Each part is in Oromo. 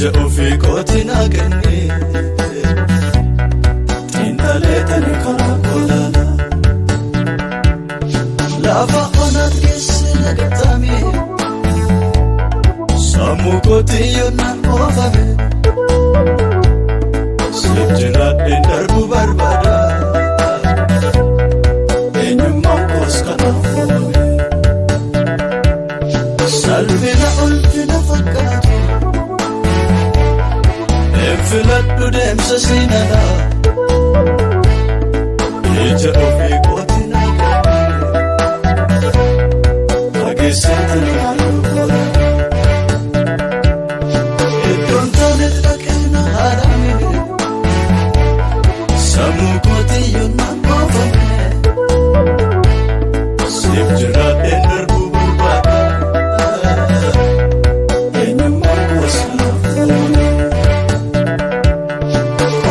Ija ofii kootiin kenne xiinxalee tani karaa kolaala. Lafa onaat keessa na gatame sammuu kootiin yoonaan oofame siif jiraadheen darbuu barbaada eenyummaan koos kanaaf uumame salphina ulfina fakkaatu. Filadhu deemsa siinalaa ija ofii kootiin argame fageessee halluu koolaa iddoon taanetti dhaqee na haadame sammuu kootiin yoonaan oofame siif jiraadheen darbuu barbaada eenyummaan koos kanaaf uumame.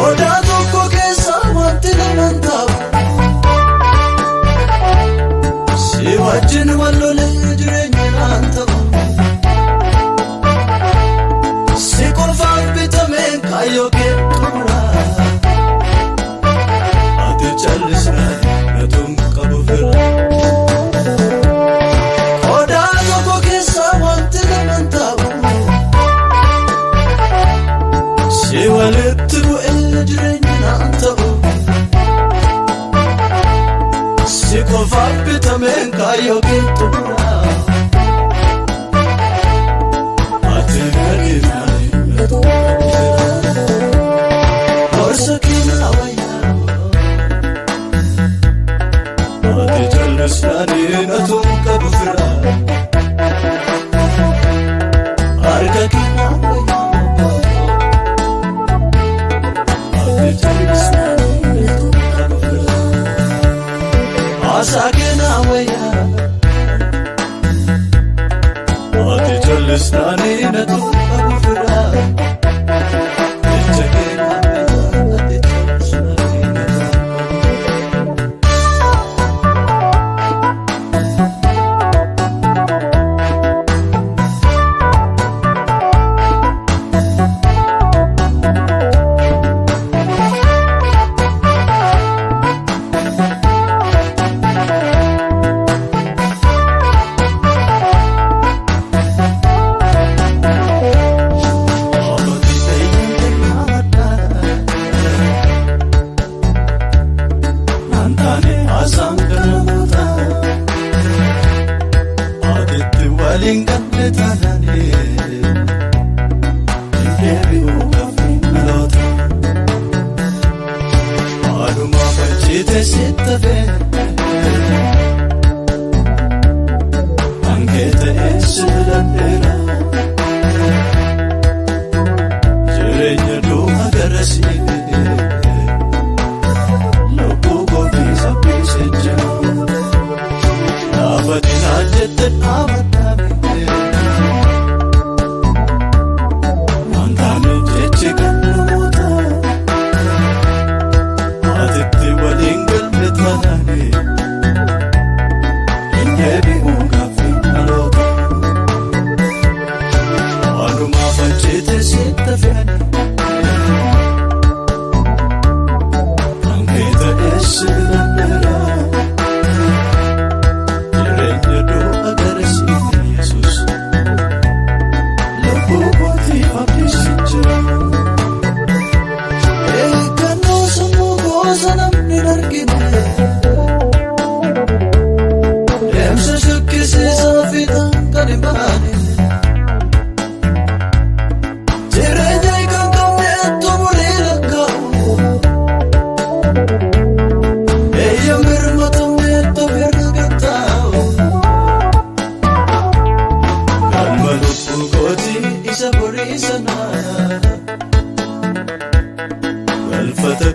Odaa tokko keessa wanti lamaan taa'u si wajjin wal lolee jireenya naan ta'u si qofaaf bitameen kaayyoo kee xumuraa ati callisnaan natuun qabu fira. Odaa tokko keessa wanti lamaan taa'u si walitti bu'ee jireenya naan ta'u si qofaaf bitameen kaayyoo kee xumuraa ati gadi naanii natuun qabu fira. Gorsa keenyaa wayyaa ati callisnaanii natuun qabu fira. Harka keenyaa wayyaa ati callisnaanii natuun qabu fira. Haasaa keenyaa wayyaa ati callisnaanii natuun qabu fira. Ija keenyaa wayyaa ati callisnaanii natuun qabu fira. Jireenya du'a garasiif lubbuu kootii saffisee jira. Lafa dinaa jette dhaabataame wantaane jechi kan namoota atitti waliin galle taanaani hin deebi'uu gaaffii dhaloota. Walumaaf ajjeete sitta fe'anii. Kan ta'ee si filadheera jireenya du'a garasiif Yesuus lubbuu kootiif abdiisi jira. Eeggannoo sammuu gosa namni hin argine deemsa shakkisiisaa fiixaan kan hin baane jireenya kan qabne xumurii lakkaa'u. Eeyya mirmatamee tofirra gattaa'u. Galma lubbuu kootii isa borii sanaa. Galfata